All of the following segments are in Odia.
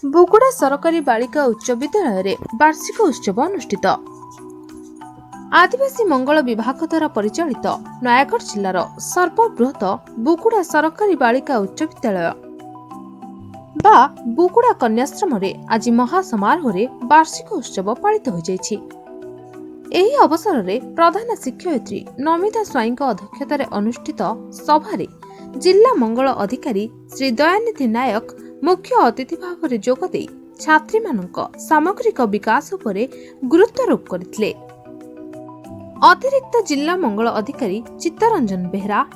ବୁଗୁଡ଼ା ସରକାରୀ ବାଳିକା ଉଚ୍ଚ ବିଦ୍ୟାଳୟରେ ବାର୍ଷିକ ଉତ୍ସବ ଅନୁଷ୍ଠିତ। ଆଦିବାସୀ ମଙ୍ଗଳ ବିଭାଗ ଦ୍ୱାରା ପରିଚାଳିତ ନୟାଗଡ଼ ଜିଲ୍ଲାର ସର୍ବବୃହତ ବୁଗୁଡ଼ା ସରକାରୀ ବାଳିକା ଉଚ୍ଚ ବିଦ୍ୟାଳୟ ବା ବୁଗୁଡ଼ା କନ୍ୟାଶ୍ରମରେ ଆଜି ମହାସମାରୋହରେ ବାର୍ଷିକ ଉତ୍ସବ ପାଳିତ ହୋଇଯାଇଛି। ଏହି ଅବସରରେ ପ୍ରଧାନ ଶିକ୍ଷୟିତ୍ରୀ ନମିତା ସ୍ୱାଇଁଙ୍କ ଅଧ୍ୟକ୍ଷତାରେ ଅନୁଷ୍ଠିତ ସଭାରେ ଜିଲ୍ଲା ମଙ୍ଗଳ ଅଧିକାରୀ ଶ୍ରୀ ଦୟାନିଧି ନାୟକ ମୁଖ୍ୟ ଅତିଥି ଭାବରେ ଯୋଗଦେଇ ଛାତ୍ରୀମାନଙ୍କ ସାମଗ୍ରିକ ବିକାଶ ଉପରେ ଗୁରୁତ୍ୱାରୋପ କରିଥିଲେ। ଅତିରିକ୍ତ ଜିଲ୍ଲା ମଙ୍ଗଳ ଅଧିକାରୀ ଚିତ୍ତରଞ୍ଜନ ବେହେରା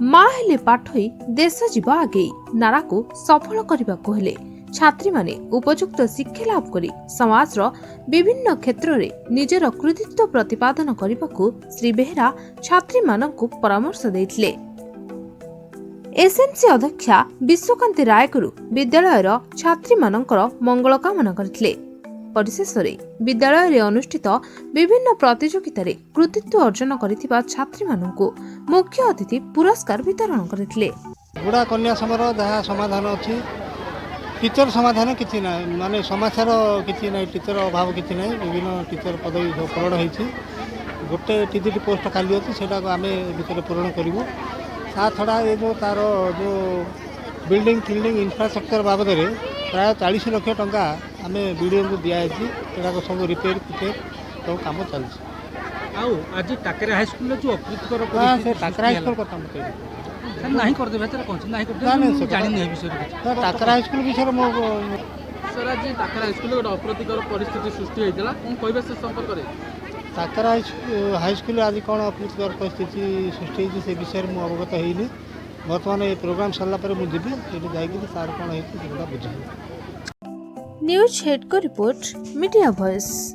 "ମା ହେଲେ ପାଠୋଇ, ଦେଶ ଯିବ ଆଗେଇ" ନାରାକୁ ସଫଳ କରିବାକୁ ହେଲେ ଛାତ୍ରୀମାନେ ଉପଯୁକ୍ତ ଶିକ୍ଷା ଲାଭ କରି ସମାଜର ବିଭିନ୍ନ କ୍ଷେତ୍ରରେ ନିଜର କୃତିତ୍ୱ ପ୍ରତିପାଦନ କରିବାକୁ ଶ୍ରୀ ବେହେରା ଛାତ୍ରୀମାନଙ୍କୁ ପରାମର୍ଶ ଦେଇଥିଲେ। ଏସ୍ଏମ୍ସି ଅଧ୍ୟକ୍ଷା ବିଶ୍ୱକାନ୍ତି ରାୟଗୁରୁ ବିଦ୍ୟାଳୟର ଛାତ୍ରୀମାନଙ୍କର ମଙ୍ଗଳ କାମନା କରିଥିଲେ। ପରିଶେଷରେ ବିଦ୍ୟାଳୟରେ ଅନୁଷ୍ଠିତ ବିଭିନ୍ନ ପ୍ରତିଯୋଗିତାରେ କୃତିତ୍ୱ ଅର୍ଜନ କରିଥିବା ଛାତ୍ରୀମାନଙ୍କୁ ମୁଖ୍ୟ ଅତିଥି ପୁରସ୍କାର ବିତରଣ କରିଥିଲେ। ବୁଗୁଡ଼ା କନ୍ୟାଶ୍ରମର ଯାହା ସମାଧାନ ଅଛି, ଟିଚର ସମାଧାନ କିଛି ନାହିଁ, ମାନେ ସମସ୍ୟାର କିଛି ନାହିଁ, ଟିଚର ଅଭାବ କିଛି ନାହିଁ। ବିଭିନ୍ନ ଟିଚର ପଦବୀ ସବୁ ପୂରଣ ହେଇଛି। ଗୋଟେ ଟିଜିଟି ପୋଷ୍ଟ ଖାଲି ଅଛି, ସେଇଟାକୁ ଆମେ ଏ ଭିତରେ ପୂରଣ କରିବୁ। ତା ଛଡ଼ା ଏ ଯେଉଁ ତା'ର ଯେଉଁ ବିଲ୍ଡିଂ ଫିଲ୍ଡିଂ ଇନଫ୍ରାଷ୍ଟ୍ରକ୍ଚର ବାବଦରେ ପ୍ରାୟ 40 ଲକ୍ଷ ଟଙ୍କା ଆମେ ବିଡ଼ିଓଙ୍କୁ ଦିଆହେଇଛି। ସେଟାକୁ ସବୁ ରିପେୟାର ଫିପେୟାର ସବୁ କାମ ଚାଲିଛି। ଆଉ ଆଜି ଟାକେରା ହାଇସ୍କୁଲରେ ଯୋଉ ଅପ୍ରୀତିକର ହଁ, ସେ ପରିସ୍ଥିତି ଟାକରା ସୃଷ୍ଟି ହାଇସ୍କୁଲ ହେଲା କଥା ମୁଁ କହିବି। ସାର୍, ନାହିଁ କରିଦେବେ, ଏଥିରେ କଣ ଅଛି, ନାହିଁ ନା, କରିଦେବେ। ନାଇଁ, ମୁଁ ସେ କଥା- ଜାଣିନି ଏ ବିଷୟରେ କିଛି। ତ ଟାକରା ହାଇସ୍କୁଲ ବିଷୟରେ ମୁଁ ସାର୍, ଆଜି ଟାକରା ହାଇସ୍କୁଲରେ ଗୋଟେ ଅପ୍ରୀତିକର ପରିସ୍ଥିତି ସୃଷ୍ଟି ହେଇଥିଲା, କ'ଣ କହିବେ ସେ ସମ୍ପର୍କରେ? ଟାକରା ହାଇସ୍କୁଲରେ ଆଜି କ'ଣ ଅପ୍ରୀତିକର ପରିସ୍ଥିତି ସୃଷ୍ଟି ହେଇଛି, ସେ ବିଷୟରେ ମୁଁ ଅବଗତ ହେଇନି। ବର୍ତ୍ତମାନ ଏ ପ୍ରୋଗ୍ରାମ୍ ସରିଲା ପରେ ମୁଁ ଯିବି ସେଇଠି, ଯାଇକିରି ତାର କ'ଣ ହେଇଛି ସେଗୁଡ଼ା ବୁଝିବି। ନ୍ୟୁଜ୍ ହେଡ୍ଙ୍କ ରିପୋର୍ଟ, ମିଡିଆ ଭଏସ୍।